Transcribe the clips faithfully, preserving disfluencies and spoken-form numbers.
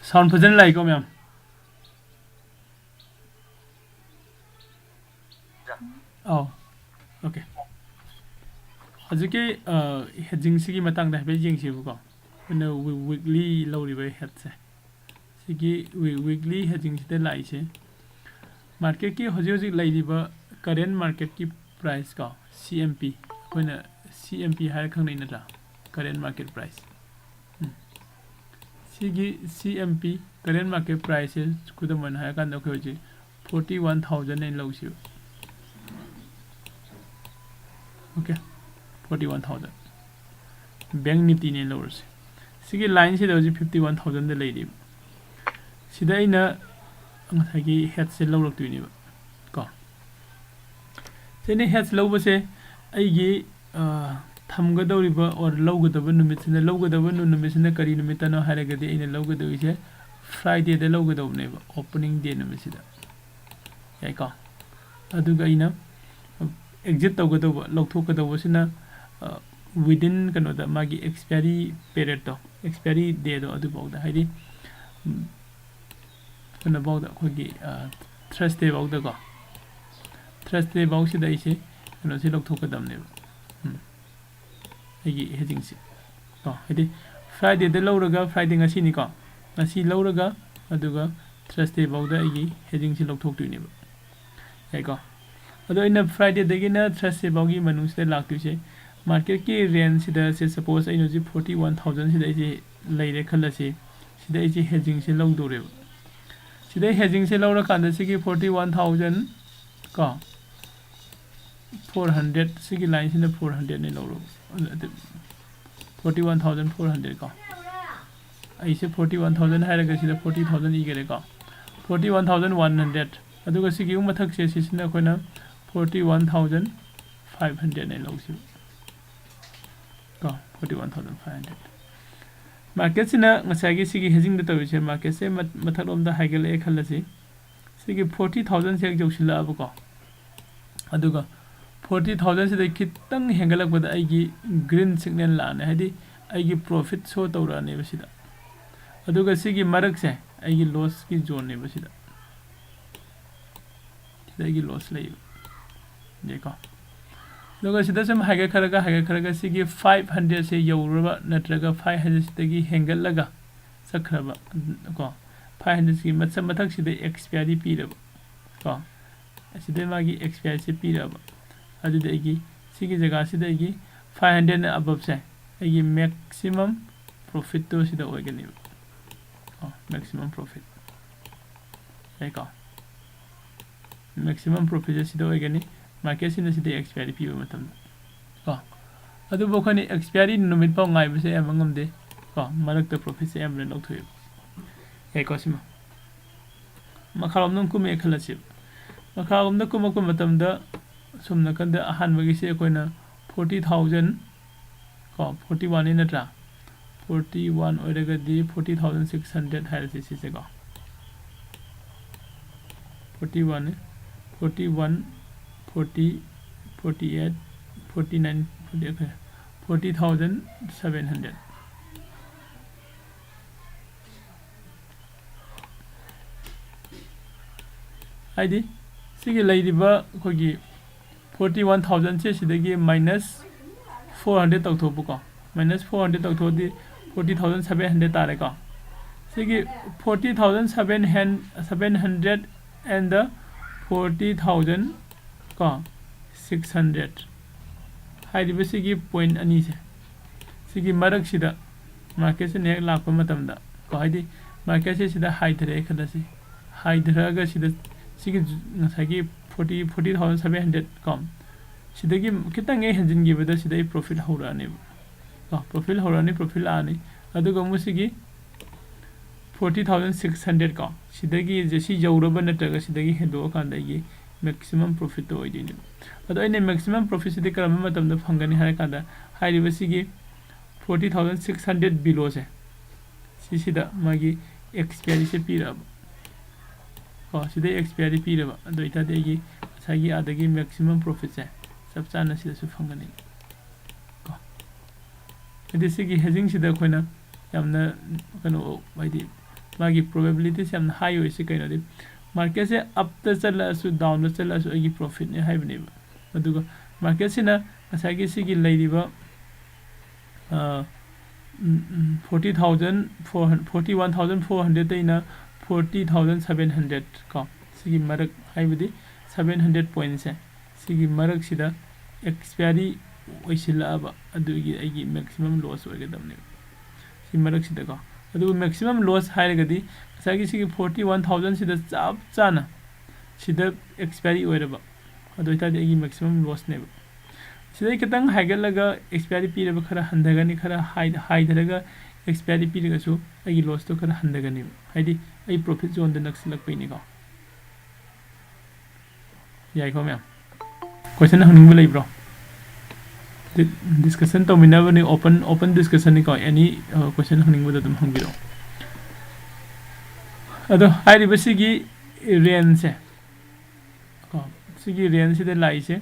Sound ꯐꯖꯅ ꯂꯥꯛꯏꯀꯣ ꯃꯌꯥꯝ? ꯑꯧ, okay. ꯍꯧꯖꯤꯛꯀꯤ ꯍꯦꯗꯖꯤꯡꯁꯤꯒꯤ ꯃꯇꯥꯡꯗ ꯍꯥꯏꯐꯦꯠ ꯌꯦꯡꯁꯤꯕꯀꯣ꯫ ꯑꯩꯈꯣꯏꯅ ꯋꯤꯛꯂꯤ ꯂꯧꯔꯤꯕ ꯍꯦꯗꯁꯦ, ꯁꯤꯒꯤ ꯋꯤꯛꯂꯤ ꯍꯦꯗꯖꯤꯡꯁꯤꯗ ꯂꯥꯛꯏꯁꯦ, ꯃꯥꯔꯀꯦꯠꯀꯤ ꯍꯧꯖꯤꯛ ꯍꯧꯖꯤꯛ ꯂꯩꯔꯤꯕ ꯀꯔꯦꯟ ꯃꯥꯔꯀꯦꯠꯀꯤ ꯄ꯭ꯔꯥꯏꯁ ꯀꯣ, ꯁꯤ ꯑꯦꯝ ꯄꯤ, ꯑꯩꯈꯣꯏꯅ ꯁꯤ ꯑꯦꯝ ꯄꯤ ꯍꯥꯏꯔ ꯈꯪꯅꯩ ꯅꯠꯇ꯭ꯔꯥ? Current market price. ꯎꯝ꯫ ꯁꯤꯒꯤ C M P, current market ꯄ꯭ꯔꯥꯏꯁꯁꯦ, ꯈꯨꯗꯝ ꯑꯣꯏꯅ ꯍꯥꯏꯔꯀꯥꯟꯗ ꯑꯩꯈꯣꯏ ꯍꯧꯖꯤꯛ forty one thousand ꯑꯩꯅ ꯂꯧꯁꯤꯕ꯫ Okay, forty one thousand꯫ Bank ꯅꯤꯐꯇꯤꯅꯦ ꯂꯧꯔꯁꯦ꯫ ꯁꯤꯒꯤ ꯂꯥꯏꯟꯁꯤꯗ ꯍꯧꯖꯤꯛ fifty one thousandꯗ ꯂꯩꯔꯤꯕ꯫ ꯁꯤꯗ ꯑꯩꯅ ꯉꯁꯥꯏꯒꯤ ꯍꯦꯗꯁꯦ ꯂꯧꯔꯛꯇꯣꯏꯅꯦꯕ ꯀꯣ꯫ ꯁꯤꯅ ꯍꯦꯗꯁ ꯂꯧꯕꯁꯦ ꯑꯩꯒꯤ, ꯑ, ꯊꯝꯒꯗꯧꯔꯤꯕ or ꯂꯧꯒꯗꯕ ꯅꯨꯃꯤꯠꯁꯤꯅ, ꯂꯧꯒꯗꯕ ꯅꯨ-, ꯅꯨꯃꯤꯠꯁꯤꯅ ꯀꯔꯤ ꯅꯨꯃꯤꯠꯇꯅꯣ ꯍꯥꯏꯔꯒꯗꯤ ꯑꯩꯅ ꯂꯧꯒꯗꯧꯔꯤꯁꯦ Fridayꯗ ꯂꯧꯒꯗꯧꯕꯅꯦꯕ, opening day ꯅꯨꯃꯤꯠꯁꯤꯗ꯫ ꯌꯥꯏꯀꯣ? ꯑꯗꯨꯒ ꯑꯩꯅ exit ꯇꯧꯒꯗꯧꯕ, ꯂꯧꯊꯣꯛꯀꯗꯧꯕꯁꯤꯅ, ꯑ, within ꯀꯩꯅꯣꯗ ꯃꯥꯒꯤ expiry periodꯇꯣ, expiry dayꯗꯣ ꯑꯗꯨꯐꯥꯎꯗ, ꯍꯥꯏꯗꯤ, ꯎꯝ, ꯀꯩꯅꯣꯐꯥꯎꯗ ꯑꯩꯈꯣꯏꯒꯤ, ꯑ, Thursdayꯐꯥꯎꯗꯀꯣ, Thursdayꯐꯥꯎꯁꯤꯗ ꯑꯩꯁꯦ ꯀꯩꯅꯣꯁꯦ ꯂꯧꯊꯣꯛꯀꯗꯕꯅꯦꯕ꯫ ꯎꯝ꯫ ꯑꯩꯒꯤ ꯍꯦꯗꯖꯤꯡꯁꯦ ꯀꯣ, ꯍꯥꯏꯗꯤ Fridayꯗ ꯂꯧꯔꯒ, Friday ꯉꯁꯤꯅꯤꯀꯣ, ꯉꯁꯤ ꯂꯧꯔꯒ ꯑꯗꯨꯒ Thursdayꯐꯥꯎꯗ ꯑꯩꯒꯤ ꯍꯦꯗꯖꯤꯡꯁꯦ ꯂꯧꯊꯣꯛꯇꯣꯏꯅꯦꯕ꯫ ꯌꯥꯏꯀꯣ? ꯑꯗꯣ ꯑꯩꯅ Fridayꯗꯒꯤꯅ Thursdayꯐꯥꯎꯒꯤ ꯃꯅꯨꯡꯁꯤꯗ ꯂꯥꯛꯇꯣꯏꯁꯦ, ꯃꯥꯔꯀꯦꯠꯀꯤ ꯔꯦꯟꯖꯁꯤꯗ, ꯁꯦ, suppose ꯑꯩꯅ ꯍꯧꯖꯤꯛ forty one thousandꯁꯤꯗ ꯑꯩꯁꯦ ꯂꯩꯔꯦ ꯈꯜꯂꯁꯤ, ꯁꯤꯗ ꯑꯩꯁꯦ ꯍꯦꯗꯖꯤꯡꯁꯦ ꯂꯧꯗꯧꯔꯦꯕ꯫ ꯁꯤꯗ ꯍꯦꯗꯖꯤꯡꯁꯦ ꯂꯧꯔꯀꯥꯟꯗ ꯁꯤꯒꯤ forty one thousand ꯀꯣ, four hundred, ꯁꯤꯒꯤ ꯂꯥꯏꯟꯁꯤꯅ four hundredꯅꯦ ꯂꯧꯔꯣ꯫ ꯑꯗꯨ forty one thousand four hundred ꯀꯣ꯫ ꯑꯩꯁꯦ forty one thousand ꯍꯥꯏꯔꯒ ꯁꯤꯗ forty thousand ꯏꯈꯔꯦꯀꯣ꯫ Forty one thousand one hundred꯫ ꯑꯗꯨꯒ ꯁꯤꯒꯤ ꯑꯃꯨꯛ ꯃꯊꯛꯁꯦ, ꯁꯤꯁꯤꯅ ꯑꯩꯈꯣꯏꯅ forty one thousand five hundredꯅꯦ ꯂꯧꯁꯤꯕ ꯀꯣ, forty one thousand five hundred꯫ ꯃꯥꯔꯀꯦꯠꯁꯤꯅ ꯉꯁꯥꯏꯒꯤ ꯁꯤꯒꯤ ꯍꯦꯗꯖꯤꯡꯗ ꯇꯧꯔꯤꯁꯦ, ꯃꯥꯔꯀꯦꯠꯁꯦ ꯃ-, ꯃꯊꯛꯂꯣꯝꯗ ꯍꯥꯏꯒꯠꯂꯛꯑꯦ ꯈꯜꯂꯁꯤ꯫ ꯁꯤꯒꯤ forty thousandꯁꯦ ꯍꯦꯛ ꯌꯧꯁꯤꯜꯂꯛꯑꯕꯀꯣ, ꯑꯗꯨꯒ forty thousandꯁꯤꯗꯩ ꯈꯤꯇꯪ ꯍꯦꯟꯒꯠꯂꯛꯄꯗ ꯑꯩꯒꯤ green signal ꯂꯥꯛꯑꯅꯤ, ꯍꯥꯏꯗꯤ ꯑꯩꯒꯤ profit show ꯇꯧꯔꯛꯑꯅꯦꯕ ꯁꯤꯗ꯫ ꯑꯗꯨꯒ ꯁꯤꯒꯤ ꯃꯔꯛꯁꯦ ꯑꯩꯒꯤ ꯂꯣꯁꯀꯤ ꯖꯣꯟꯅꯦꯕ ꯁꯤꯗ꯫ ꯁꯤꯗ ꯑꯩꯒꯤ ꯂꯣꯁ ꯂꯩꯌꯦꯕ꯫ ꯌꯥꯏꯀꯣ? ꯑꯗꯨꯒ ꯁꯤꯗ ꯁꯨꯝ ꯍꯥꯏꯒꯠꯈ꯭ꯔꯒ ꯍꯥꯏꯒꯠꯈ꯭ꯔꯒ ꯁꯤꯒꯤ ꯐꯥꯏꯚ ꯍꯟꯗ꯭ꯔꯦꯠꯁꯦ ꯌꯧꯔꯨꯔꯕ ꯅꯠꯇ꯭ꯔꯒ ꯐꯥꯏꯚ ꯍꯟꯗ꯭ꯔꯦꯠꯁꯤꯗꯒꯤ ꯍꯦꯟꯒꯠꯂꯒ ꯆꯠꯈ꯭ꯔꯕ ꯀꯣ, ꯐꯥꯏꯚ ꯍꯟꯗ꯭ꯔꯦꯠꯁꯤꯒꯤ ꯃꯊꯛꯁꯤꯗ ꯑꯦꯛꯁꯄꯤꯌꯥꯔꯤ ꯄꯤꯔꯕ ꯀꯣ, ꯑꯁꯤꯗ ꯃꯥꯒꯤ ꯑꯦꯛꯁꯄꯤꯌꯥꯔꯤꯁꯦ ꯄꯤꯔꯕ, ꯑꯗꯨꯗꯤ ꯑꯩꯒꯤ ꯁꯤꯒꯤ ꯖꯒꯥꯁꯤꯗ ꯑꯩꯒꯤ ꯐꯥꯏꯚ ꯍꯟꯗ꯭ꯔꯦꯠꯅ ꯑꯕꯞꯁꯦ ꯑꯩꯒꯤ ꯃꯦꯛꯁꯤꯃꯝ ꯄ꯭ꯔꯣꯐꯤꯠꯇꯣ ꯁꯤꯗ ꯑꯣꯏꯒꯅꯦꯕ꯫ ꯀꯣ, ꯃꯦꯛꯁꯤꯃꯝ ꯄ꯭ꯔꯣꯐꯤꯠ꯫ ꯌꯥꯏꯀꯣ? ꯃꯦꯛꯁꯤꯃꯝ ꯄ꯭ꯔꯣꯐꯤꯠꯁꯦ ꯁꯤꯗ ꯑꯣꯏꯒꯅꯤ, ꯃꯥꯔꯀꯦꯠꯁꯤꯅ ꯁꯤꯗ ꯑꯦꯛꯁꯄꯤꯌꯥꯔꯤ ꯄꯤꯕ ꯃꯇꯝꯗ꯫ ꯀꯣ, ꯑꯗꯨꯕꯨ ꯑꯩꯈꯣꯏꯅ ꯑꯦꯛꯁꯄꯤꯌꯥꯔꯤ ꯅꯨꯃꯤꯠ ꯐꯥꯎ ꯉꯥꯏꯕꯁꯦ ꯑꯌꯥꯝꯕ ꯉꯝꯗꯦ꯫ ꯀꯣ, ꯃꯔꯛꯇ ꯄ꯭ꯔꯣꯐꯤꯠꯁꯦ ꯑꯌꯥꯝꯕꯅ ꯂꯧꯊꯣꯛꯑꯦꯕ꯫ ꯌꯥꯏꯀꯣ? ꯁꯤꯃ ꯃꯈꯥꯔꯣꯝꯗ ꯑꯃꯨꯛ ꯀꯨꯝꯃꯛꯑꯦ ꯈꯜꯂꯁꯦꯕ꯫ ꯃꯈꯥꯔꯣꯝꯗ ꯀꯨꯝꯃꯛꯄ ꯃꯇꯝꯗ ꯁꯣꯝ ꯅꯥꯀꯟꯗ ꯑꯍꯥꯟꯕꯒꯤꯁꯦ ꯑꯩꯈꯣꯏꯅ ꯐꯣꯔꯇꯤ ꯊꯥꯎꯖꯟ ꯀꯣ, ꯐꯣꯔꯇꯤ ꯋꯥꯟꯅꯤ ꯅꯠꯇ꯭ꯔꯥ? ꯐꯣꯔꯇꯤ ꯋꯥꯟ ꯑꯣꯏꯔꯒꯗꯤ ꯐꯣꯔꯇꯤ ꯊꯥꯎꯖꯟ ꯁꯤꯛꯁ ꯍꯟꯗ꯭ꯔꯦꯠ ꯍꯥꯏꯔꯁꯤ ꯁꯤꯁꯦꯀꯣ꯫ ꯐꯣꯔꯇꯤ ꯋꯥꯟꯅꯤ, forty one, forty, forty eight, forty nine, forty eight, forty thousand seven hundred. ꯍꯥꯏꯗꯤ ꯁꯤꯒꯤ ꯂꯩꯔꯤꯕ ꯑꯩꯈꯣꯏꯒꯤ ꯐꯣꯔꯇꯤ ꯋꯥꯟ ꯊꯥꯎꯖꯟꯁꯦ ꯁꯤꯗꯒꯤ ꯃꯥꯏꯅꯁ ꯐꯣꯔ ꯍꯟꯗ꯭ꯔꯦꯠ ꯇꯧꯊꯣꯛꯄꯀꯣ, ꯃꯥꯏꯅꯁ ꯐꯣꯔ ꯍꯟꯗ꯭ꯔꯦꯠ ꯇꯧꯊꯣꯛꯑꯗꯤ ꯐꯣꯔꯇꯤ ꯊꯥꯎꯖꯟ ꯁꯕꯦꯟ ꯍꯟꯗ꯭ꯔꯦꯠ ꯇꯥꯔꯦꯀꯣ꯫ ꯁꯤꯒꯤ ꯐꯣꯔꯇꯤ ꯊꯥꯎꯖꯟ ꯁꯕꯦꯟ ꯍꯟ-, seven hundred and the forty thousand ꯀꯣ, ꯁꯤꯛꯁ ꯍꯟꯗ꯭ꯔꯦꯠ ꯍꯥꯏꯔꯤꯕ ꯁꯤꯒꯤ ꯄꯣꯏꯟ ꯑꯅꯤꯁꯦ, ꯁꯤꯒꯤ ꯃꯔꯛꯁꯤꯗ ꯃꯥꯔꯀꯦꯠꯁꯤꯅ ꯍꯦꯛ ꯂꯥꯛꯄ ꯃꯇꯝꯗ ꯀꯣ, ꯍꯥꯏꯗꯤ ꯃꯥꯔꯀꯦꯠꯁꯦ ꯁꯤꯗ ꯍꯥꯏꯊꯔꯛꯑꯦ ꯈꯜꯂꯁꯤ, ꯍꯥꯏꯊꯔꯛꯑꯒ ꯁꯤꯗ ꯁꯤꯒꯤ ꯉꯁꯥꯏꯒꯤ forty, forty thousand seven hundred ꯀꯣ, ꯁꯤꯗꯒꯤ ꯈꯤꯇꯪ ꯍꯦꯛ ꯍꯦꯟꯖꯤꯟꯈꯤꯕꯗ ꯁꯤꯗ ꯑꯩ ꯄ꯭ꯔꯣꯐꯤꯠ ꯍꯧꯔꯛꯑꯅꯦꯕ ꯀꯣ, ꯄ꯭ꯔꯣꯐꯤꯠ ꯍꯧꯔꯛꯑꯅꯤ, ꯄ꯭ꯔꯣꯐꯤꯠ ꯂꯥꯛꯑꯅꯤ꯫ ꯑꯗꯨꯒ ꯑꯃꯨꯛ ꯁꯤꯒꯤ ꯐꯣꯔꯇꯤ ꯊꯥꯎꯖꯟ ꯁꯤꯛꯁ ꯍꯟꯗ꯭ꯔꯦꯠ ꯀꯣ, ꯁꯤꯗꯒꯤ ꯁꯤ ꯌꯧꯔꯕ ꯅꯠꯇ꯭ꯔꯒ ꯁꯤꯗꯒꯤ ꯍꯦꯟꯗꯣꯛꯑꯀꯥꯟꯗ ꯑꯩꯒꯤ ꯃꯦꯛꯁꯤꯃꯝ ꯄ꯭ꯔꯣꯐꯤꯠꯇꯣ ꯑꯣꯏꯗꯣꯏꯅꯦꯕ꯫ ꯑꯗꯣ ꯑꯩꯅ ꯃꯦꯛꯁꯤꯃꯝ ꯄ꯭ꯔꯣꯐꯤꯠꯁꯤꯗꯤ ꯀꯔꯝꯕ ꯃꯇꯝꯗ ꯐꯪꯒꯅꯤ ꯍꯥꯏꯔ ꯀꯥꯟꯗ, ꯍꯥꯏꯔꯤꯕ ꯁꯤꯒꯤ ꯐꯣꯔꯇꯤ ꯊꯥꯎꯖꯟ ꯁꯤꯛꯁ ꯍꯟꯗ꯭ꯔꯦꯠ ꯕꯤꯂꯣꯁꯦ, ꯁꯤꯁꯤꯗ ꯃꯥꯒꯤ ꯑꯦꯛꯁꯄꯤꯌꯥꯔꯤꯁꯦ ꯄꯤꯔꯛꯑꯕ ꯀꯣ, ꯁꯤꯗ ꯑꯦꯛꯁꯄꯤꯌꯥꯔꯤ ꯄꯤꯔꯕ, ꯑꯗꯨ ꯑꯣꯏꯇꯥꯔꯗꯤ ꯑꯩꯒꯤ ꯉꯁꯥꯏꯒꯤ ꯑꯥꯗꯒꯤ ꯃꯦꯛꯁꯤꯃꯝ ꯄ꯭ꯔꯣꯐꯤꯠꯁꯦ ꯆꯞ ꯆꯥꯅ ꯁꯤꯗꯁꯨ ꯐꯪꯒꯅꯤ ꯀꯣ꯫ ꯍꯥꯏꯗꯤ ꯁꯤꯒꯤ ꯍꯦꯖꯤꯡꯁꯤꯗ ꯑꯩꯈꯣꯏꯅ ꯌꯥꯝꯅ ꯀꯩꯅꯣ, ꯍꯥꯏꯗꯤ ꯃꯥꯒꯤ ꯄ꯭ꯔꯣꯕꯦꯕꯤꯂꯤꯇꯤꯁꯦ ꯌꯥꯝꯅ ꯍꯥꯏ ꯑꯣꯏꯔꯤꯁꯦ ꯀꯩꯅꯣꯗꯤ, ꯃꯥꯔꯀꯦꯠꯁꯦ ꯑꯞꯇ ꯆꯠꯂꯛꯑꯁꯨ ꯗꯥꯎꯟꯗ ꯆꯠꯂꯛꯑꯁꯨ ꯑꯩꯒꯤ ꯄ꯭ꯔꯣꯐꯤꯠꯅꯦ ꯍꯥꯏꯕꯅꯦꯕ꯫ ꯑꯗꯨꯒ ꯃꯥꯔꯀꯦꯠꯁꯤꯅ ꯉꯁꯥꯏꯒꯤ ꯁꯤꯒꯤ ꯂꯩꯔꯤꯕ forty thousand four hundred, forty one thousand four hundredꯇꯩꯅ forty thousand seven hundred ꯀꯣ, ꯁꯤꯒꯤ ꯃꯔꯛ ꯍꯥꯏꯕꯗꯤ seven hundred pointꯁꯦ, ꯁꯤꯒꯤ ꯃꯔꯛꯁꯤꯗ ꯑꯦꯛꯁꯄꯤꯌꯥꯔꯤ ꯑꯣꯏꯁꯤꯜꯂꯛꯑꯕ ꯑꯗꯨꯒꯤ ꯑꯩꯒꯤ ꯃꯦꯛꯁꯤꯃꯝ ꯂꯣꯁ ꯑꯣꯏꯒꯗꯕꯅꯦꯕ꯫ ꯁꯤ ꯃꯔꯛꯁꯤꯗꯀꯣ꯫ ꯑꯗꯨꯒ ꯃꯦꯛꯁꯤꯃꯝ ꯂꯣꯁ ꯍꯥꯏꯔꯒꯗꯤ ꯉꯁꯥꯏꯒꯤ ꯁꯤꯒꯤ forty one thousandꯁꯤꯗ ꯆꯞ ꯆꯥꯅ ꯁꯤꯗ ꯑꯦꯛꯁꯄꯤꯌꯥꯔꯤ ꯑꯣꯏꯔꯕ, ꯑꯗꯨ ꯑꯣꯏꯇꯥꯔꯗꯤ ꯑꯩꯒꯤ ꯃꯦꯛꯁꯤꯃꯝ ꯂꯣꯁꯅꯦꯕ꯫ ꯁꯤꯗꯩ ꯈꯤꯇꯪ ꯍꯥꯏꯒꯠꯂꯒ ꯑꯦꯛꯁꯄꯤꯌꯥꯔꯤ ꯄꯤꯔꯕ ꯈꯔ ꯍꯟꯊꯒꯅꯤ, ꯈꯔ ꯍꯥꯏ-, ꯍꯥꯏꯊꯔꯒ ꯑꯦꯛꯁꯄꯤꯌꯥꯔꯤ ꯄꯤꯔꯒꯁꯨ ꯑꯩꯒꯤ ꯂꯣꯁꯇꯣ ꯈꯔ ꯍꯟꯊꯒꯅꯤꯕ, ꯍꯥꯏꯗꯤ ꯑꯩ ꯄ꯭ꯔꯣꯐꯤꯠ ꯖꯣꯟꯗ ꯅꯛꯁꯤꯜꯂꯛꯄꯩꯅꯤꯀꯣ꯫ ꯌꯥꯏꯀꯣ ꯃꯌꯥꯝ? ꯀꯣꯏꯁꯟ ꯍꯪꯅꯤꯡꯕ ꯂꯩꯕ꯭ꯔꯣ? ꯗꯤ-, ꯗꯤꯁꯀꯁꯟ ꯇꯧꯃꯤꯟꯅꯕꯅꯤ, ꯑꯣꯄꯟ, ꯑꯣꯄꯟ ꯗꯤꯁꯀꯁꯟꯅꯤꯀꯣ, ꯑꯦꯅꯤ ꯀꯣꯏꯁꯟ ꯍꯪꯅꯤꯡꯕꯗ ꯑꯗꯨꯝ ꯍꯪꯕꯤꯔꯛꯑꯣ꯫ ꯑꯗꯣ ꯍꯥꯏꯔꯤꯕꯁꯤꯒꯤ ꯔꯦꯟꯖꯁꯦ ꯀꯣ, ꯁꯤꯒꯤ ꯔꯦꯟꯖꯁꯤꯗ ꯂꯥꯛꯏꯁꯦ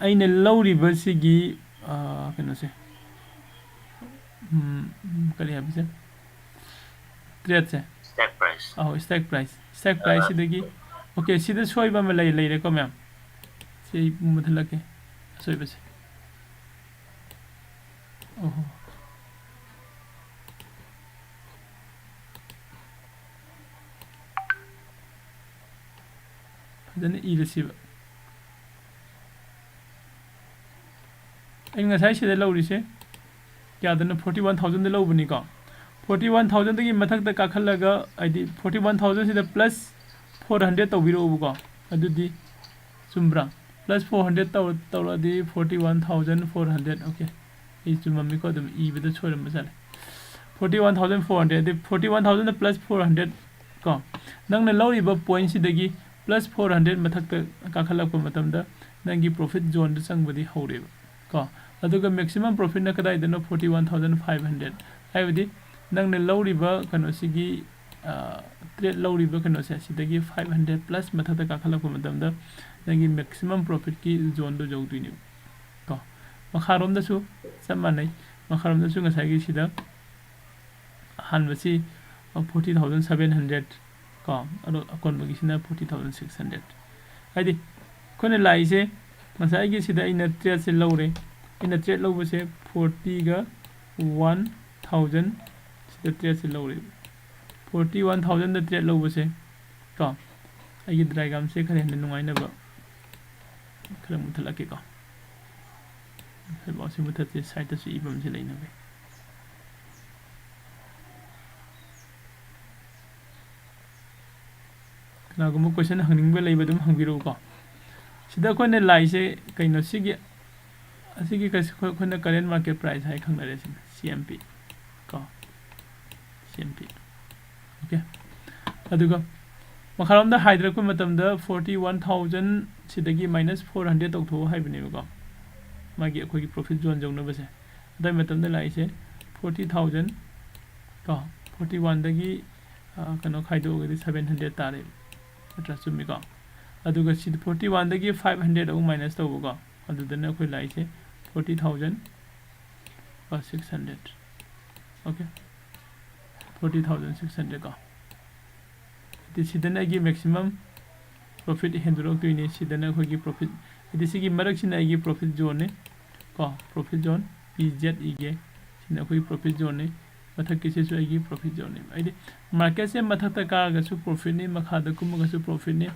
ꯑꯩꯅ ꯂꯧꯔꯤꯕꯁꯤꯒꯤ ꯀꯩꯅꯣꯁꯦ, ꯀꯔꯤ ꯍꯥꯏꯕꯁꯦ, ꯇ꯭ꯔꯦꯠꯁꯦ꯫ Strike price. ꯑꯧ, ꯁ꯭ꯇ꯭ꯔꯥꯏꯛ ꯄ꯭ꯔꯥꯏꯁ, ꯁ꯭ꯇ꯭ꯔꯥꯏꯛ ꯄ꯭ꯔꯥꯏꯁꯁꯤꯗꯒꯤ, ꯑꯣꯀꯦ, ꯁꯤꯗ ꯁꯣꯏꯕ ꯑꯃ ꯂꯩ, ꯂꯩꯔꯦꯀꯣ ꯃꯌꯥꯝ? ꯁꯤ ꯑꯩ ꯃꯨꯊꯠꯂꯛꯀꯦ, ꯑꯁꯣꯏꯕꯁꯦ꯫ ꯑꯣꯍꯣ꯫ ꯐꯖꯅ ꯏꯔꯁꯤꯕ꯫ ꯑꯩ ꯉꯁꯥꯏ ꯁꯤꯗ ꯂꯧꯔꯤꯁꯦ ꯀꯌꯥꯗꯅꯣ? Forty one thousandꯗ ꯂꯧꯕꯅꯤꯀꯣ꯫ Forty one thousandꯗꯒꯤ ꯃꯊꯛꯇ ꯀꯥꯈꯠꯂꯒ, ꯍꯥꯏꯗꯤ forty one thousandꯁꯤꯗ plus four hundred ꯇꯧꯕꯤꯔꯛꯎꯕꯀꯣ꯫ ꯑꯗꯨꯗꯤ ꯆꯨꯝꯕ꯭ꯔꯥ? Plus four hundred ꯇꯧꯔ-, ꯇꯧꯔꯛꯑꯗꯤ forty one thousand four hundred, okay. ꯑꯩ ꯆꯨꯝꯃꯝꯃꯤꯀꯣ, ꯑꯗꯨꯝ ꯏꯕꯗ ꯁꯣꯏꯔꯝꯕ ꯖꯥꯠꯅꯦ꯫ Forty one thousand four hundred, ꯑꯗꯩ forty one thousandꯗ plus four hundred ꯀꯣ, ꯅꯪꯅ ꯂꯧꯔꯤꯕ pointꯁꯤꯗꯒꯤ plus four hundred ꯃꯊꯛꯇ ꯀꯥꯈꯠꯂꯛꯄ ꯃꯇꯝꯗ ꯅꯪꯒꯤ profit zoneꯗ ꯆꯪꯕꯗꯤ ꯍꯧꯔꯦꯕ ꯀꯣ꯫ ꯑꯗꯨꯒ maximum profitꯅ ꯀꯗꯥꯏꯗꯅꯣ? Forty one thousand five hundred꯫ ꯍꯥꯏꯕꯗꯤ ꯅꯪꯅ ꯂꯧꯔꯤꯕ ꯀꯩꯅꯣꯁꯤꯒꯤ, ꯇ꯭ꯔꯦꯠ ꯂꯧꯔꯤꯕ ꯀꯩꯅꯣꯁꯦ, ꯁꯤꯗꯒꯤ five hundred plus ꯃꯊꯛꯇ ꯀꯥꯈꯠꯂꯛꯄ ꯃꯇꯝꯗ ꯅꯪꯒꯤ maximum profitꯀꯤ zoneꯗꯣ ꯌꯧꯗꯣꯏꯅꯦꯕ ꯀꯣ꯫ ꯃꯈꯥꯔꯣꯝꯗꯁꯨ ꯆꯞ ꯃꯥꯟꯅꯩ꯫ ꯃꯈꯥꯔꯣꯝꯗꯁꯨ ꯉꯁꯥꯏꯒꯤ ꯁꯤꯗ ꯑꯍꯥꯟꯕꯁꯤ forty thousand seven hundred ꯀꯣ, ꯑꯗꯣ ꯑꯀꯣꯟꯕꯒꯤꯁꯤꯅ forty thousand six hundred꯫ ꯍꯥꯏꯗꯤ ꯑꯩꯈꯣꯏꯅ ꯂꯥꯛꯏꯁꯦ ꯉꯁꯥꯏꯒꯤ ꯁꯤꯗ ꯑꯩꯅ tradeꯁꯦ ꯂꯧꯔꯦ, ꯑꯩꯅ trade ꯂꯧꯕꯁꯦ fortyꯒ one thousand ꯁꯤꯗ tradeꯁꯦ ꯂꯧꯔꯦ, forty one thousandꯗ trade ꯂꯧꯕꯁꯦ ꯀꯣ꯫ ꯑꯩꯒꯤ diagramꯁꯦ ꯈꯔ ꯍꯦꯟꯅ ꯅꯨꯡꯉꯥꯏꯅꯕ ꯈꯔ ꯃꯨꯊꯠꯂꯛꯀꯦꯀꯣ꯫ ꯍꯥꯏꯕ ꯑꯁꯤ ꯃꯨꯊꯠꯁꯦ, sideꯇꯁꯨ ꯏꯕ ꯑꯃꯁꯦ ꯂꯩꯅꯕ꯫ ꯀꯅꯥꯒꯨꯝꯕ question ꯍꯪꯅꯤꯡꯕ ꯂꯩꯕ ꯑꯗꯨꯝ ꯍꯪꯕꯤꯔꯛꯎꯀꯣ꯫ ꯁꯤꯗ ꯑꯩꯈꯣꯏꯅ ꯂꯥꯛꯏꯁꯦ ꯀꯩꯅꯣ, ꯁꯤꯒꯤ, ꯑꯁꯤꯒꯤ ꯀꯩꯁꯨ ꯑꯩꯈꯣꯏ, ꯑꯩꯈꯣꯏꯅ current market price ꯍꯥꯏ ꯈꯪꯅꯔꯦ, ꯁꯤꯅ C M P ꯀꯣ, C M P꯫ Okay, ꯑꯗꯨꯒ ꯃꯈꯥꯔꯣꯝꯗ ꯍꯥꯏꯊꯔꯛꯄ ꯃꯇꯝꯗ forty one thousand ꯁꯤꯗꯒꯤ minus four hundred ꯇꯧꯊꯣꯛꯑꯣ ꯍꯥꯏꯕꯅꯦꯕꯀꯣ, ꯃꯥꯒꯤ ꯑꯩꯈꯣꯏꯒꯤ profit zone ꯌꯧꯅꯕꯁꯦ꯫ ꯑꯗꯨꯒꯤ ꯃꯇꯝꯗ ꯂꯥꯛꯏꯁꯦ forty thousand ꯀꯣ, forty oneꯗꯒꯤ ꯀꯩꯅꯣ ꯈꯥꯏꯗꯣꯛꯑꯒꯗꯤ seven hundred ꯇꯥꯔꯦ, ꯅꯠꯇ꯭ꯔꯥ? ꯆꯨꯝꯃꯤꯀꯣ? ꯑꯗꯨꯒ ꯁꯤꯗ forty oneꯗꯒꯤ five hundred ꯑꯃꯨꯛ minus ꯇꯧꯕꯀꯣ, ꯑꯗꯨꯗꯅ ꯑꯩꯈꯣꯏ ꯂꯥꯛꯏꯁꯦ forty thousand six hundred꯫ Okay, forty thousand six hundred ꯀꯣ꯫ ꯍꯥꯏꯗꯤ ꯁꯤꯗꯅ ꯑꯩꯒꯤ maximum profit ꯍꯦꯟꯗꯣꯔꯛꯇꯣꯏꯅꯤ꯫ ꯁꯤꯗꯅ ꯑꯩꯈꯣꯏꯒꯤ profit, ꯍꯥꯏꯗꯤ ꯁꯤꯒꯤ ꯃꯔꯛꯁꯤꯅ ꯑꯩꯒꯤ profit zoneꯅꯤ ꯀꯣ, profit zone P Z ꯏꯒꯦ꯫ ꯁꯤꯅ ꯑꯩꯈꯣꯏꯒꯤ profit zoneꯅꯤ꯫ ꯃꯊꯛꯀꯤꯁꯤꯁꯨ ꯑꯩꯒꯤ profit zoneꯅꯦꯕ꯫ ꯍꯥꯏꯗꯤ marketꯁꯦ ꯃꯊꯛꯇ ꯀꯥꯔꯒꯁꯨ profitꯅꯤ, ꯃꯈꯥꯗ ꯀꯨꯝꯃꯒꯁꯨ profitꯅꯤ,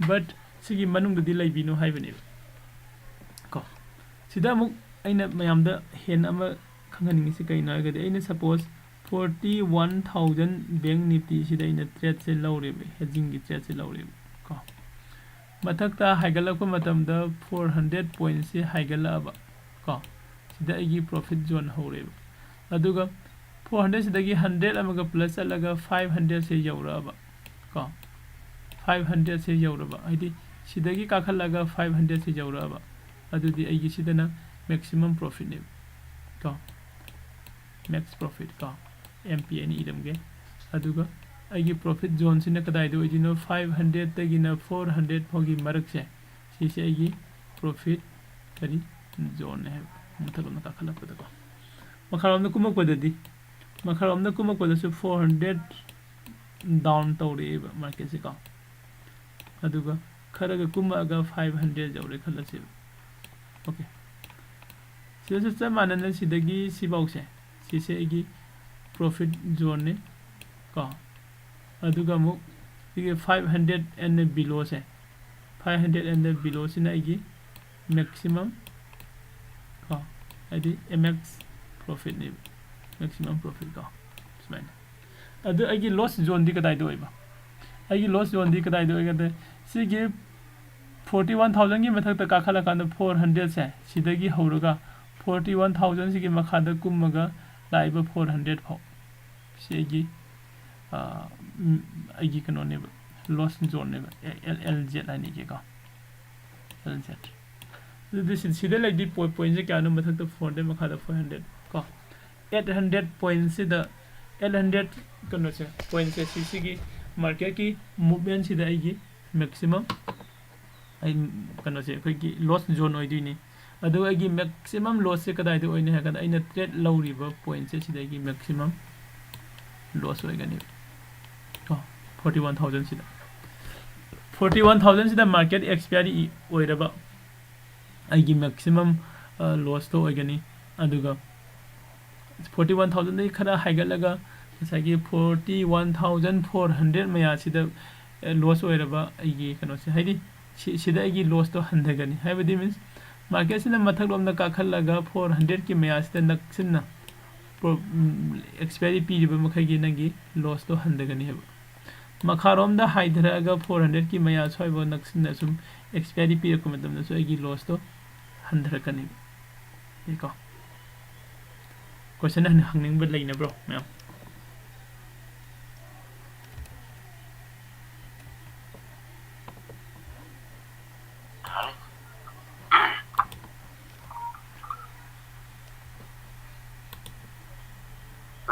but ꯁꯤꯒꯤ ꯃꯅꯨꯡꯗꯗꯤ ꯂꯩꯕꯤꯅꯨ ꯍꯥꯏꯕꯅꯦꯕ ꯀꯣ꯫ ꯁꯤꯗ ꯑꯃꯨꯛ ꯑꯩꯅ ꯃꯌꯥꯝꯗ ꯍꯦꯟꯅ ꯑꯃ ꯈꯪꯍꯟꯅꯤꯡꯉꯤꯁꯤ ꯀꯩꯅꯣ ꯍꯥꯏꯔꯒꯗꯤ, ꯑꯩꯅ suppose forty one thousand Bank Nifty ꯁꯤꯗ ꯑꯩꯅ tradeꯁꯦ ꯂꯧꯔꯦꯕ, hedgingꯒꯤ tradeꯁꯦ ꯂꯧꯔꯦꯕ ꯀꯣ꯫ ꯃꯊꯛꯇ ꯍꯥꯏꯒꯠꯂꯛꯄ ꯃꯇꯝꯗ four hundred pointsꯁꯦ ꯍꯥꯏꯒꯠꯂꯛꯑꯕ ꯀꯣ, ꯁꯤꯗ ꯑꯩꯒꯤ profit zone ꯍꯧꯔꯦꯕ꯫ ꯑꯗꯨꯒ four hundred ꯁꯤꯗꯒꯤ hundred ꯑꯃꯒ plus ꯆꯠꯂꯒ five hundredꯁꯦ ꯌꯧꯔꯛꯑꯕ ꯀꯣ, five hundredꯁꯦ ꯌꯧꯔꯕ, ꯍꯥꯏꯗꯤ ꯁꯤꯗꯒꯤ ꯀꯥꯈꯠꯂꯒ five hundredꯁꯦ ꯌꯧꯔꯛꯑꯕ, ꯑꯗꯨꯗꯤ ꯑꯩꯒꯤ ꯁꯤꯗꯅ maximum profitꯅꯦꯕ ꯀꯣ, max profit ꯀꯣ, M P ꯑꯩꯅ ꯏꯔꯝꯒꯦ꯫ ꯑꯗꯨꯒ ꯑꯩꯒꯤ profit zoneꯁꯤꯅ ꯀꯗꯥꯏꯗ ꯑꯣꯏꯗꯣꯏꯅꯣ? Five hundredꯇꯒꯤꯅ four hundred ꯐꯥꯎꯒꯤ ꯃꯔꯛꯁꯦ, ꯁꯤꯁꯦ ꯑꯩꯒꯤ profit ꯀꯔꯤ zoneꯅꯦ ꯍꯥꯏꯕ, ꯃꯊꯛꯂꯣꯝꯗ ꯀꯥꯈꯠꯂꯛꯄꯗꯀꯣ꯫ ꯃꯈꯥꯔꯣꯝꯗ ꯀꯨꯝꯃꯛꯄꯗꯗꯤ, ꯃꯈꯥꯔꯣꯝꯗ ꯀꯨꯝꯃꯛꯄꯗꯁꯨ four hundred down ꯇꯧꯔꯛꯑꯦꯕ marketꯁꯦ ꯀꯣ꯫ ꯑꯗꯨꯒ ꯈꯔꯒ ꯀꯨꯝꯃꯛꯑꯒ five hundred ꯌꯧꯔꯦ ꯈꯜꯂꯁꯦꯕ꯫ Okay, ꯁꯤꯗꯁꯨ ꯆꯞ ꯃꯥꯟꯅꯅ ꯁꯤꯗꯒꯤ ꯁꯤꯐꯥꯎꯁꯦ, ꯁꯤꯁꯦ ꯑꯩꯒꯤ profit zoneꯅꯤ ꯀꯣ꯫ ꯑꯗꯨꯒ ꯑꯃꯨꯛ ꯁꯤꯒꯤ five hundred and belowꯁꯦ, five hundred and belowꯁꯤꯅ ꯑꯩꯒꯤ maximum ꯀꯣ, ꯍꯥꯏꯗꯤ M X profitꯅꯦꯕ, maximum profit ꯀꯣ, ꯁꯨꯃꯥꯏꯅ꯫ ꯑꯗꯨ ꯑꯩꯒꯤ loss zoneꯗꯤ ꯀꯗꯥꯏꯗ ꯑꯣꯏꯕ? ꯑꯩꯒꯤ loss zoneꯗꯤ ꯀꯗꯥꯏꯗ ꯑꯣꯏꯒꯗꯦ? ꯁꯤꯒꯤ forty one thousandꯒꯤ ꯃꯊꯛꯇ ꯀꯥꯈꯠꯂꯀꯥꯟꯗ four hundredꯁꯦ, ꯁꯤꯗꯒꯤ ꯍꯧꯔꯒ forty one thousandꯁꯤꯒꯤ ꯃꯈꯥꯗ ꯀꯨꯝꯃꯒ ꯂꯥꯛꯏꯕ four hundred ꯐꯥꯎ, ꯁꯤ ꯑꯩꯒꯤ, ꯑ, ꯎꯝ, ꯑꯩꯒꯤ ꯀꯩꯅꯣꯅꯦꯕ, loss zoneꯅꯦꯕ, L L Z ꯍꯥꯏꯅ ꯏꯒꯦꯀꯣ, L Z꯫ ꯑꯗꯨꯗꯤ ꯁꯤ-, ꯁꯤꯗ ꯂꯩꯗꯤ ꯄꯣ-, pointꯁꯦ ꯀꯌꯥꯅꯣ? ꯃꯊꯛꯇ four hundred, ꯃꯈꯥꯗ four hundred ꯀꯣ꯫ Eight hundred pointꯁꯤꯗ, eight hundred ꯀꯩꯅꯣꯁꯦ, pointꯁꯦ, ꯁꯤꯁꯤꯒꯤ marketꯀꯤ movementꯁꯤꯗ ꯑꯩꯒꯤ maximum, ꯑꯩ ꯀꯩꯅꯣꯁꯦ, ꯑꯩꯈꯣꯏꯒꯤ loss zone ꯑꯣꯏꯗꯣꯏꯅꯤ꯫ ꯑꯗꯨꯒ ꯑꯩꯒꯤ maximum lossꯁꯦ ꯀꯗꯥꯏꯗ ꯑꯣꯏꯅꯤ ꯍꯥꯏ ꯀꯥꯟꯗ, ꯑꯩꯅ trade ꯂꯧꯔꯤꯕ pointꯁꯦ ꯁꯤꯗꯒꯤ maximum loss ꯑꯣꯏꯒꯅꯤ ꯀꯣ, forty one thousandꯁꯤꯗ꯫ Forty one thousandꯁꯤꯗ market expiry ꯑꯣꯏꯔꯕ ꯑꯩꯒꯤ maximum, ꯑ, lossꯇꯣ ꯑꯣꯏꯒꯅꯤ꯫ ꯑꯗꯨꯒ forty one thousandꯗꯒꯤ ꯈꯔ ꯍꯥꯏꯒꯠꯂꯒ ꯉꯁꯥꯏꯒꯤ forty one thousand four hundred ꯃꯌꯥꯁꯤꯗ, ꯑ, loss ꯑꯣꯏꯔꯕ ꯑꯩꯒꯤ ꯀꯩꯅꯣꯁꯦ, ꯍꯥꯏꯗꯤ ꯁꯤ-, ꯁꯤꯗ ꯑꯩꯒꯤ lossꯇꯣ ꯍꯟꯊꯒꯅꯤ꯫ ꯍꯥꯏꯕꯗꯤ means marketꯁꯤꯅ ꯃꯊꯛꯂꯣꯝꯗ ꯀꯥꯈꯠꯂꯒ four hundredꯀꯤ ꯃꯌꯥꯁꯤꯗ ꯅꯛꯁꯤꯟꯅ pro-, ꯎꯝ, expiry ꯄꯤꯔꯤꯕ ꯃꯈꯩꯒꯤ ꯅꯪꯒꯤ lossꯇꯣ ꯍꯟꯊꯒꯅꯤ ꯍꯥꯏꯕ꯫ ꯃꯈꯥꯔꯣꯝꯗ ꯍꯥꯏꯊꯔꯛꯑꯒ four hundredꯀꯤ ꯃꯌꯥ ꯁ꯭ꯋꯥꯏꯐꯥꯎ ꯅꯛꯁꯤꯟꯅ ꯁꯨꯝ expiry ꯄꯤꯔꯛꯄ ꯃꯇꯝꯗꯁꯨ ꯑꯩꯒꯤ lossꯇꯣ ꯍꯟꯊꯔꯛꯀꯅꯤ꯫ ꯀꯣ, question ꯍꯪ-, ꯍꯪꯅꯤꯡꯕ ꯂꯩꯅꯕ꯭ꯔꯣ ꯃꯌꯥꯝ?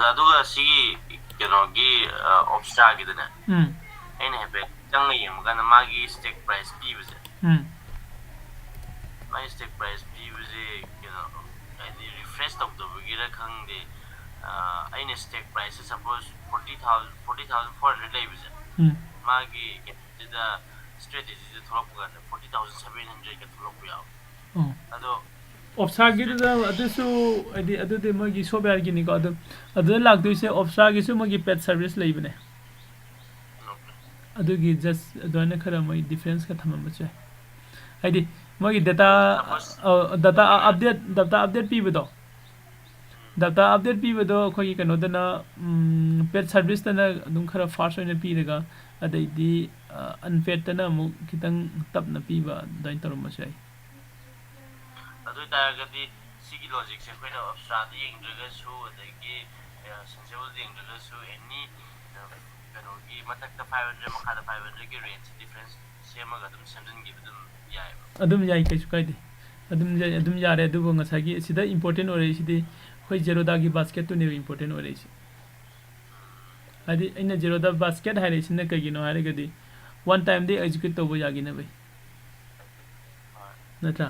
ꯑꯗꯨꯒ ꯁꯤꯒꯤ ꯀꯩꯅꯣꯒꯤ, ꯑ, ꯑꯣꯞꯁꯇ꯭ꯔꯥꯒꯤꯗꯅꯦ, ꯎꯝ꯫ ꯑꯩꯅ ꯍꯥꯏꯐꯦꯠ ꯆꯪꯉ ꯌꯦꯡꯕ ꯀꯥꯟꯗ ꯃꯥꯒꯤ stake price ꯄꯤꯕꯁꯦ, ꯎꯝ꯫ ꯃꯥꯒꯤ stake price ꯄꯤꯕꯁꯦ ꯀꯩꯅꯣ, ꯍꯥꯏꯗꯤ ꯔꯤꯐ꯭ꯔꯦꯁ ꯇꯧꯗꯕꯒꯤꯔ ꯈꯪꯗꯦ, ꯑꯩꯅ ꯁ꯭ꯇꯦꯛ ꯄ꯭ꯔꯥꯏꯁꯁꯦ suppose forty thousand, forty thousand four hundred ꯂꯩꯕꯁꯦ, ꯎꯝ ꯃꯥꯒꯤ ꯀꯩꯅꯣꯁꯤꯗ ꯁ꯭ꯇ꯭ꯔꯦꯇꯦꯖꯤꯗ ꯊꯣꯛꯂꯛꯄ ꯀꯥꯟꯗ ꯐꯣꯔꯇꯤ ꯊꯥꯎꯖꯟ ꯁꯚꯦꯟ ꯍꯟꯗ꯭ꯔꯦꯗꯀ ꯊꯣꯛꯂꯛꯄ ꯌꯥꯎꯋꯦ꯫ ꯑꯣ ꯑꯗꯣ ꯑꯣꯞꯁꯥꯒꯤꯗꯨꯗ ꯑꯗꯨꯁꯨ ꯍꯥꯏꯗꯤ ꯑꯗꯨꯗꯤ ꯃꯣꯏꯒꯤ ꯁꯣꯞꯋꯦꯌꯔꯒꯤꯅꯤꯀꯣ꯫ ꯑꯗꯨ ꯑꯗꯨꯗ ꯂꯥꯛꯇꯣꯏꯁꯦ ꯑꯣꯞꯁꯥꯒꯤꯁꯨ ꯃꯣꯏꯒꯤ ꯄꯦꯠ ꯁꯥꯔꯚꯤꯁ ꯂꯩꯕꯅꯦ꯫ ꯑꯗꯨꯒꯤ ꯖꯁ ꯑꯗꯨꯃꯥꯏꯅ ꯈꯔ ꯃꯣꯏ ꯗꯤꯐ꯭ꯔꯦꯟꯁꯀ ꯊꯝꯃꯝꯕꯁꯨ ꯌꯥꯏ꯫ ꯍꯥꯏꯗꯤ ꯃꯣꯏꯒꯤ data data update data update ꯄꯤꯕꯗꯣ, ꯗꯦꯇꯥ ꯑꯞꯗꯦꯠ ꯄꯤꯕꯗꯣ ꯑꯩꯈꯣꯏꯒꯤ ꯀꯩꯅꯣꯗꯅ ꯄꯦꯠ ꯁꯥꯔꯚꯤꯁꯇꯅ ꯑꯗꯨꯝ ꯈꯔ ꯐꯥꯁ ꯑꯣꯏꯅ ꯄꯤꯔꯒ, ꯑꯗꯩꯗꯤ ꯑꯟꯄꯦꯠꯇꯅ ꯑꯃꯨꯛ ꯈꯤꯇꯪ ꯇꯞꯅ ꯄꯤꯕ ꯑꯗꯨꯃꯥꯏꯅ ꯇꯧꯔꯝꯕꯁꯨ ꯌꯥꯏ꯫ ꯑꯗꯨ ꯑꯣꯏꯇꯥꯔꯒꯗꯤ ꯁꯤꯒꯤ ꯂꯣꯖꯤꯛꯁꯦ ꯑꯩꯈꯣꯏꯅ ꯑꯞꯁ꯭ꯔꯥꯗ ꯌꯦꯡꯗ꯭ꯔꯒꯁꯨ, ꯑꯗꯒꯤ ꯁꯦꯟꯁꯤꯕꯜꯗ ꯌꯦꯡꯗ꯭ꯔꯒꯁꯨ, ꯑꯦꯅꯤ ꯀꯩꯅꯣꯒꯤ ꯃꯊꯛꯇ ꯐꯥꯏꯚ ꯍꯟꯗ꯭ꯔꯦꯗ, ꯃꯈꯥꯗ ꯐꯥꯏꯚ ꯍꯟꯗ꯭ꯔꯦꯗꯀꯤ ꯔꯦꯟꯖ ꯗꯤꯐ꯭ꯔꯦꯟꯁ ꯁꯦꯝꯃꯒ ꯑꯗꯨꯝ ꯁꯦꯝꯖꯤꯟꯈꯤꯕ ꯑꯗꯨꯝ ꯌꯥꯏꯑꯕ꯫ ꯑꯗꯨꯝ ꯌꯥꯏ, ꯀꯩꯁꯨ ꯀꯥꯏꯗꯦ꯫ ꯑꯗꯨꯝ ꯌꯥꯏ, ꯑꯗꯨꯝ ꯌꯥꯔꯦ꯫ ꯑꯗꯨꯕꯨ ꯉꯁꯥꯏꯒꯤ ꯁꯤꯗ ꯏꯝꯄꯣꯔꯇꯦꯟ ꯑꯣꯏꯔꯛꯏꯁꯤꯗꯤ ꯑꯩꯈꯣꯏ ꯖꯦꯔꯣꯗꯥꯒꯤ ꯕꯥꯁꯀꯦꯠꯇꯨꯅꯦꯕ ꯏꯝꯄꯣꯔꯇꯦꯟ ꯑꯣꯏꯔꯛꯏꯁꯦ꯫ ꯍꯥꯏꯗꯤ ꯑꯩꯅ ꯖꯦꯔꯣꯗꯥ ꯕꯥꯁꯀꯦꯠ ꯍꯥꯏꯔꯛꯏꯁꯤꯅ ꯀꯩꯒꯤꯅꯣ ꯍꯥꯏꯔꯒꯗꯤ ꯋꯥꯟ ꯇꯥꯏꯝꯗꯤ ꯑꯦꯛꯖꯤꯀ꯭ꯌꯨꯠ ꯇꯧꯕ ꯌꯥꯈꯤꯅꯕ, ꯅꯠꯇ꯭ꯔꯥ?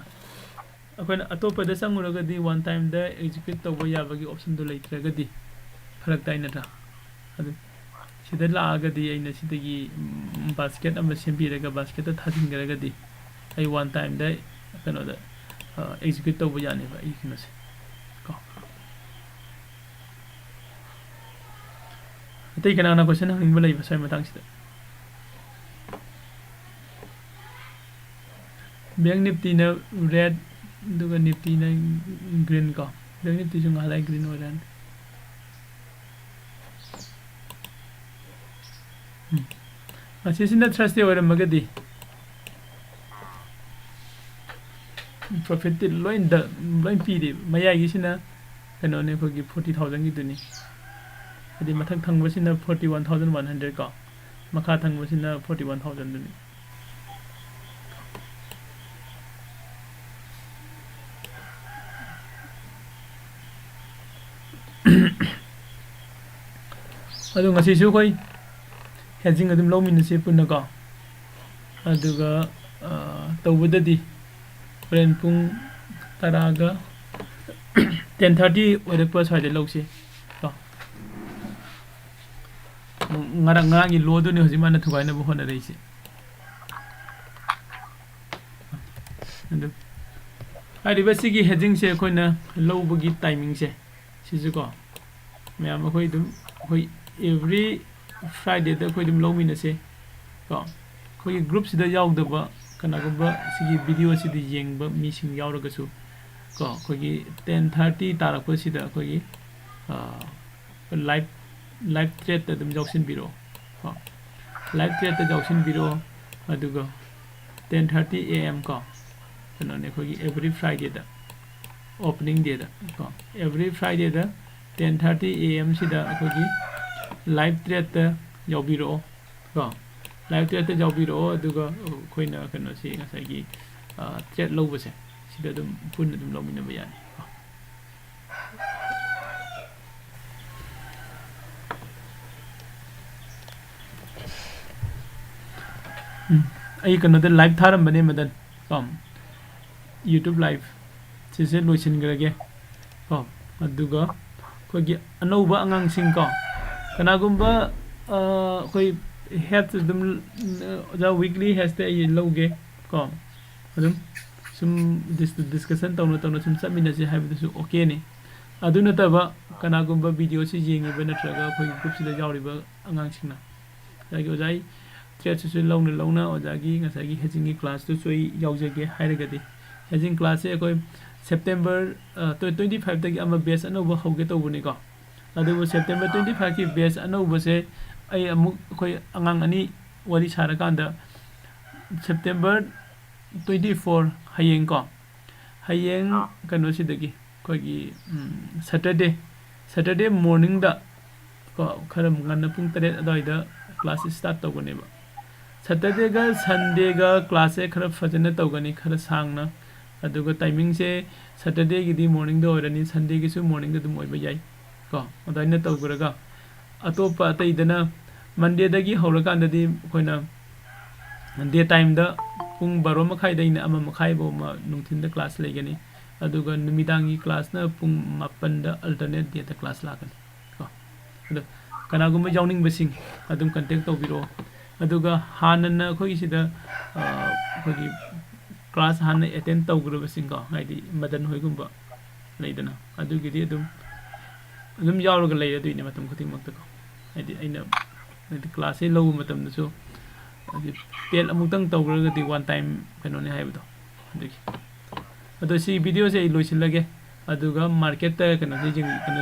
ꯑꯩꯈꯣꯏꯅ ꯑꯇꯣꯞꯄꯗ ꯆꯪꯉꯨꯔꯒꯗꯤ ꯋꯥꯟ ꯇꯥꯏꯝꯗ ꯑꯦꯛꯖꯤꯀ꯭ꯌꯨꯠ ꯇꯧꯕ ꯌꯥꯕꯒꯤ ꯑꯣꯞꯁꯟꯗꯣ ꯂꯩꯇ꯭ꯔꯒꯗꯤ ꯐꯔꯛ ꯇꯥꯏ, ꯅꯠꯇ꯭ꯔꯥ? ꯑꯗꯨ ꯁꯤꯗ ꯂꯥꯛꯑꯒꯗꯤ ꯑꯩꯅ ꯁꯤꯗꯒꯤ ꯕꯥꯁꯀꯦꯠ ꯑꯃ ꯁꯦꯝꯕꯤꯔꯒ ꯕꯥꯁꯀꯦꯠꯇ ꯊꯥꯖꯤꯟꯈ꯭ꯔꯒꯗꯤ ꯑꯩ ꯋꯥꯟ ꯇꯥꯏꯝꯗ ꯀꯩꯅꯣꯗ ꯑꯦꯛꯖꯤꯀ꯭ꯌꯨꯠ ꯇꯧꯕ ꯌꯥꯅꯦꯕ ꯑꯩ ꯀꯩꯅꯣꯁꯦ ꯀꯣ꯫ ꯑꯇꯩ ꯀꯅꯥꯅ ꯀꯣꯏꯁꯟ ꯍꯪꯅꯤꯡꯕ ꯂꯩꯕ ꯁ꯭ꯋꯥꯏ ꯃꯇꯥꯡꯁꯤꯗ? ꯕꯦꯡ ꯅꯤꯐꯇꯤꯅ ꯔꯦꯠ, ꯑꯗꯨꯒ ꯅꯤꯐꯇꯤꯅ ꯒ꯭ꯔꯤꯟ ꯀꯣ꯫ ꯕꯦꯡ ꯅꯤꯐꯇꯤꯁꯨ ꯉꯥꯏꯍꯥꯛ ꯂꯩ ꯒ꯭ꯔꯤꯟ ꯑꯣꯏꯔꯛꯑꯅꯤ꯫ ꯎꯝ꯫ ꯑꯁꯤꯁꯤꯅ ꯊ꯭ꯔꯁꯗꯦ ꯑꯣꯏꯔꯝꯃꯒꯗꯤ ꯄ꯭ꯔꯣꯐꯤꯠꯇꯤ ꯂꯣꯏ ꯗ-, ꯂꯣꯏ ꯄꯤꯔꯤ꯫ ꯃꯌꯥꯏꯒꯤꯁꯤꯅ ꯀꯩꯅꯣꯅꯦ, ꯑꯩꯈꯣꯏꯒꯤ ꯐꯣꯔꯇꯤ ꯊꯥꯎꯖꯟꯒꯤꯗꯨꯅꯤ꯫ ꯍꯥꯏꯗꯤ ꯃꯊꯛ ꯊꯪꯕꯁꯤꯅ forty one thousand one hundred ꯀꯣ, ꯃꯈꯥ ꯊꯪꯕꯁꯤꯅ ꯐꯣꯔꯇꯤ ꯋꯥꯟ ꯊꯥꯎꯖꯟꯗꯨꯅꯤ꯫ ꯑꯗꯣ ꯉꯁꯤꯁꯨ ꯑꯩꯈꯣꯏ ꯍꯦꯗꯖꯤꯡ ꯑꯗꯨꯝ ꯂꯧꯃꯤꯟꯅꯁꯤ ꯄꯨꯟꯅꯀꯣ꯫ ꯑꯗꯨꯒ, ꯑ, ꯇꯧꯕꯗꯗꯤ ꯍꯣꯔꯦꯟ ꯄꯨꯡ ꯇꯔꯥꯒ ꯇꯦꯟ ꯊꯥꯔꯇꯤ ꯑꯣꯏꯔꯛꯄ ꯁ꯭ꯋꯥꯏꯗ ꯂꯧꯁꯤ꯫ ꯀꯣ, ꯉꯔꯥꯡ, ꯉꯔꯥꯡꯒꯤ ꯂꯣꯗꯨꯅꯤ ꯍꯧꯖꯤꯛ ꯃꯥꯅ ꯊꯨꯒꯥꯏꯅꯕ ꯍꯣꯠꯅꯔꯛꯏꯁꯦ꯫ ꯑꯗꯨ ꯍꯥꯏꯔꯤꯕ ꯁꯤꯒꯤ ꯍꯦꯗꯤꯡꯁꯦ ꯑꯩꯈꯣꯏꯅ ꯂꯧꯕꯒꯤ ꯇꯥꯏꯃꯤꯡꯁꯦ ꯁꯤꯁꯨꯀꯣ, ꯃꯌꯥꯝ ꯑꯩꯈꯣꯏ ꯑꯗꯨꯝ, ꯑꯩꯈꯣꯏ ꯑꯦꯕ꯭ꯔꯤ ꯐ꯭ꯔꯥꯏꯗꯦꯗ ꯑꯩꯈꯣꯏ ꯑꯗꯨꯝ ꯂꯧꯃꯤꯟꯅꯁꯦ꯫ ꯀꯣ, ꯑꯩꯈꯣꯏꯒꯤ ꯒ꯭ꯔꯨꯞꯁꯤꯗ ꯌꯥꯎꯗꯕ ꯀꯅꯥꯒꯨꯝꯕ ꯁꯤꯒꯤ ꯚꯤꯗꯤꯑꯣꯁꯤꯗ ꯌꯦꯡꯕ ꯃꯤꯁꯤꯡ ꯌꯥꯎꯔꯒꯁꯨ, ꯀꯣ, ꯑꯩꯈꯣꯏꯒꯤ ꯇꯦꯟ ꯊꯥꯔꯇꯤ ꯇꯥꯔꯛꯄꯁꯤꯗ ꯑꯩꯈꯣꯏꯒꯤ, ꯑ, ꯂꯥꯏꯚ, ꯂꯥꯏꯚ ꯊ꯭ꯔꯦꯠꯇ ꯑꯗꯨꯝ ꯌꯥꯎꯁꯤꯟꯕꯤꯔꯛꯑꯣ꯫ ꯀꯣ, ꯂꯥꯏꯚ ꯊ꯭ꯔꯦꯠꯇ ꯌꯥꯎꯁꯤꯟꯕꯤꯔꯛꯑꯣ꯫ ꯑꯗꯨꯒ ꯇꯦꯟ ꯊꯥꯔꯇꯤ ꯑꯦ ꯑꯦꯝ ꯀꯣ, ꯀꯩꯅꯣꯅꯦ, ꯑꯩꯈꯣꯏꯒꯤ ꯑꯦꯕ꯭ꯔꯤ ꯐ꯭ꯔꯥꯏꯗꯦꯗ, ꯑꯣꯄꯅꯤꯡ ꯗꯦꯗ ꯀꯣ, ꯑꯦꯕ꯭ꯔꯤ ꯐ꯭ꯔꯥꯏꯗꯦꯗ ꯇꯦꯟ ꯊꯥꯔꯇꯤ ꯑꯦ ꯑꯦꯝꯁꯤꯗ ꯑꯩꯈꯣꯏꯒꯤ ꯂꯥꯏꯚ ꯊ꯭ꯔꯦꯠꯇ ꯌꯥꯎꯕꯤꯔꯛꯑꯣ ꯀꯣ, ꯂꯥꯏꯚ ꯊ꯭ꯔꯦꯠꯇ ꯌꯥꯎꯕꯤꯔꯛꯑꯣ꯫ ꯑꯗꯨꯒ ꯑꯩꯈꯣꯏꯅ ꯀꯩꯅꯣꯁꯤ, ꯉꯁꯥꯏꯒꯤ, ꯑ, ꯊ꯭ꯔꯦꯠ ꯂꯧꯕꯁꯦ, ꯁꯤꯗ ꯑꯗꯨꯝ ꯄꯨꯟꯅ ꯑꯗꯨꯝ ꯂꯧꯃꯤꯟꯅꯕ ꯌꯥꯅꯤ ꯀꯣ꯫ ꯎꯝ, ꯑꯩ ꯀꯩꯅꯣꯗ ꯂꯥꯏꯚ ꯊꯥꯔꯝꯕꯅꯦ, ꯃꯗꯟ, ꯀꯣ, YouTube ꯂꯥꯏꯚ ꯁꯤꯁꯦ ꯂꯣꯏꯁꯤꯟꯈ꯭ꯔꯒꯦ ꯀꯣ꯫ ꯑꯗꯨꯒ ꯑꯩꯈꯣꯏꯒꯤ ꯑꯅꯧꯕ ꯑꯉꯥꯡꯁꯤꯡ ꯀꯣ, ꯀꯅꯥꯒꯨꯝꯕ, ꯑ, ꯑꯩꯈꯣꯏ ꯍꯦꯠꯁ ꯑꯗꯨꯝ, ꯑ, ꯑꯣꯖꯥ, ꯋꯤꯛꯂꯤ ꯍꯦꯠꯁꯇ ꯑꯩ ꯂꯧꯒꯦ ꯀꯣ꯫ ꯑꯗꯨꯝ ꯁꯨꯝ ꯗꯤꯁ-, ꯗꯤꯁꯀꯁꯟ ꯇꯧꯅ ꯇꯧꯅ ꯁꯨꯝ ꯆꯠꯃꯤꯟꯅꯁꯦ ꯍꯥꯏꯕꯗꯨꯁꯨ ꯑꯣꯀꯦꯅꯤ꯫ ꯑꯗꯨ ꯅꯠꯇꯕ ꯀꯅꯥꯒꯨꯝꯕ ꯚꯤꯗꯤꯑꯣꯁꯤ ꯌꯦꯡꯉꯤꯕ ꯅꯠꯇ꯭ꯔꯒ ꯑꯩꯈꯣꯏꯒꯤ ꯒ꯭ꯔꯨꯞꯁꯤꯗ ꯌꯥꯎꯔꯤꯕ ꯑꯉꯥꯡꯁꯤꯡꯅ ꯉꯁꯥꯏꯒꯤ ꯑꯣꯖꯥꯒꯤ ꯊ꯭ꯔꯦꯠꯁꯤꯁꯨ ꯂꯧꯅ ꯂꯧꯅ ꯑꯣꯖꯥꯒꯤ ꯉꯁꯥꯏꯒꯤ ꯍꯦꯗꯤꯡꯒꯤ ꯀ꯭ꯂꯥꯁꯇꯨꯁꯨ ꯑꯩ ꯌꯥꯎꯖꯒꯦ ꯍꯥꯏꯔꯒꯗꯤ, ꯍꯦꯗꯤꯡ ꯀ꯭ꯂꯥꯁꯁꯦ ꯑꯩꯈꯣꯏ ꯁꯦꯞꯇꯦꯝꯕꯔ, ꯑ, ꯇ꯭ꯋꯦꯟꯇꯤ ꯐꯥꯏꯚꯇꯒꯤ ꯑꯃ ꯕꯦꯆ ꯑꯅꯧꯕ ꯍꯧꯒꯦ ꯇꯧꯕꯅꯤꯀꯣ꯫ ꯑꯗꯨꯕꯨ ꯁꯦꯞꯇꯦꯝꯕꯔ ꯇ꯭ꯋꯦꯟꯇꯤ ꯐꯥꯏꯚꯀꯤ ꯕꯦꯆ ꯑꯅꯧꯕꯁꯦ ꯑꯩ ꯑꯃꯨꯛ, ꯑꯩꯈꯣꯏ ꯑꯉꯥꯡ ꯑꯅꯤ ꯋꯥꯔꯤ ꯁꯥꯔꯀꯥꯟꯗ, ꯁꯦꯞꯇꯦꯝꯕꯔ ꯇ꯭ꯋꯦꯟꯇꯤ ꯐꯣꯔ, ꯍꯌꯦꯡꯀꯣ, ꯍꯌꯦꯡ ꯑꯥ꯫ ꯀꯩꯅꯣꯁꯤꯗꯒꯤ, ꯑꯩꯈꯣꯏꯒꯤ, ꯎꯝ, ꯁꯇꯔꯗꯦ, ꯁꯇꯔꯗꯦ ꯃꯣꯔꯅꯤꯡꯗ ꯀꯣ, ꯈꯔ ꯉꯟꯅ ꯄꯨꯡ ꯇꯔꯦꯠ ꯑꯗꯨꯋꯥꯏꯗ ꯀ꯭ꯂꯥꯁ ꯁ꯭ꯇꯥꯔꯠ ꯇꯧꯒꯅꯦꯕ꯫ ꯁꯇꯔꯗꯦꯒ ꯁꯟꯗꯦꯒ ꯀ꯭ꯂꯥꯁꯁꯦ ꯈꯔ ꯐꯖꯅ ꯇꯧꯒꯅꯤ, ꯈꯔ ꯁꯥꯡꯅ꯫ ꯑꯗꯨꯒ ꯇꯥꯏꯃꯤꯡꯁꯦ ꯁꯇꯔꯗꯦꯒꯤꯗꯤ ꯃꯣꯔꯅꯤꯡꯗ ꯑꯣꯏꯔꯅꯤ, ꯁꯟꯗꯦꯒꯤꯁꯨ ꯃꯣꯔꯅꯤꯡꯗ ꯑꯗꯨꯝ ꯑꯣꯏꯕ ꯌꯥꯏ ꯀꯣ꯫ ꯑꯗꯨꯃꯥꯏꯅ ꯇꯧꯈ꯭ꯔꯒ ꯑꯇꯣꯞꯄ ꯑꯇꯩꯗꯅ ꯃꯟꯗꯦꯗꯒꯤ ꯍꯧꯔꯀꯥꯟꯗꯗꯤ ꯑꯩꯈꯣꯏꯅ ꯗꯦ ꯇꯥꯏꯝꯗ ꯄꯨꯡ ꯕꯥꯔꯣ ꯃꯈꯥꯏꯗꯩꯅ ꯑꯃ ꯃꯈꯥꯏ ꯐꯥꯎꯕ ꯅꯨꯡꯊꯤꯟꯗ ꯀ꯭ꯂꯥꯁ ꯂꯩꯒꯅꯤ꯫ ꯑꯗꯨꯒ ꯅꯨꯃꯤꯗꯥꯡꯒꯤ classꯅ ꯄꯨꯡ ꯃꯥꯄꯟꯗ alternate dateꯇ class ꯂꯥꯛꯀꯅꯤ ꯀꯣ꯫ ꯑꯗꯣ ꯀꯅꯥꯒꯨꯝꯕ ꯌꯥꯎꯅꯤꯡꯕꯁꯤꯡ ꯑꯗꯨꯝ contact ꯇꯧꯕꯤꯔꯛꯑꯣ꯫ ꯑꯗꯨꯒ ꯍꯥꯟꯅꯅ ꯑꯩꯈꯣꯏꯒꯤ ꯁꯤꯗ, ꯑ, ꯑꯩꯈꯣꯏꯒꯤ class ꯍꯥꯟꯅ attend ꯇꯧꯈ꯭ꯔꯕꯁꯤꯡꯀꯣ, ꯍꯥꯏꯗꯤ ꯃꯗꯟ ꯍꯣꯏꯒꯨꯝꯕ ꯂꯩꯗꯅ, ꯑꯗꯨꯒꯤꯗꯤ ꯑꯗꯨꯝ, ꯑꯗꯨꯝ ꯌꯥꯎꯔꯒ ꯂꯩꯔꯗꯣꯏꯅꯦ ꯃꯇꯝ ꯈꯨꯗꯤꯡꯃꯛꯇꯀꯣ꯫ ꯍꯥꯏꯗꯤ ꯑꯩꯅ, ꯍꯥꯏꯗꯤ classꯁꯦ ꯂꯧꯕ ꯃꯇꯝꯗꯁꯨ, ꯍꯥꯏꯗꯤ TET ꯑꯃꯨꯛꯇꯪ ꯇꯧꯈ꯭ꯔꯒꯗꯤ one time ꯀꯩꯅꯣꯅꯦ ꯍꯥꯏꯕꯗꯣ, ꯑꯗꯨꯒꯤ꯫ ꯑꯗꯣ ꯁꯤ videoꯁꯦ ꯑꯩ ꯂꯣꯏꯁꯤꯜꯂꯒꯦ, ꯑꯗꯨꯒ marketꯇ ꯀꯩꯅꯣꯁꯦ ꯌꯦꯡ-, ꯀꯩꯅꯣ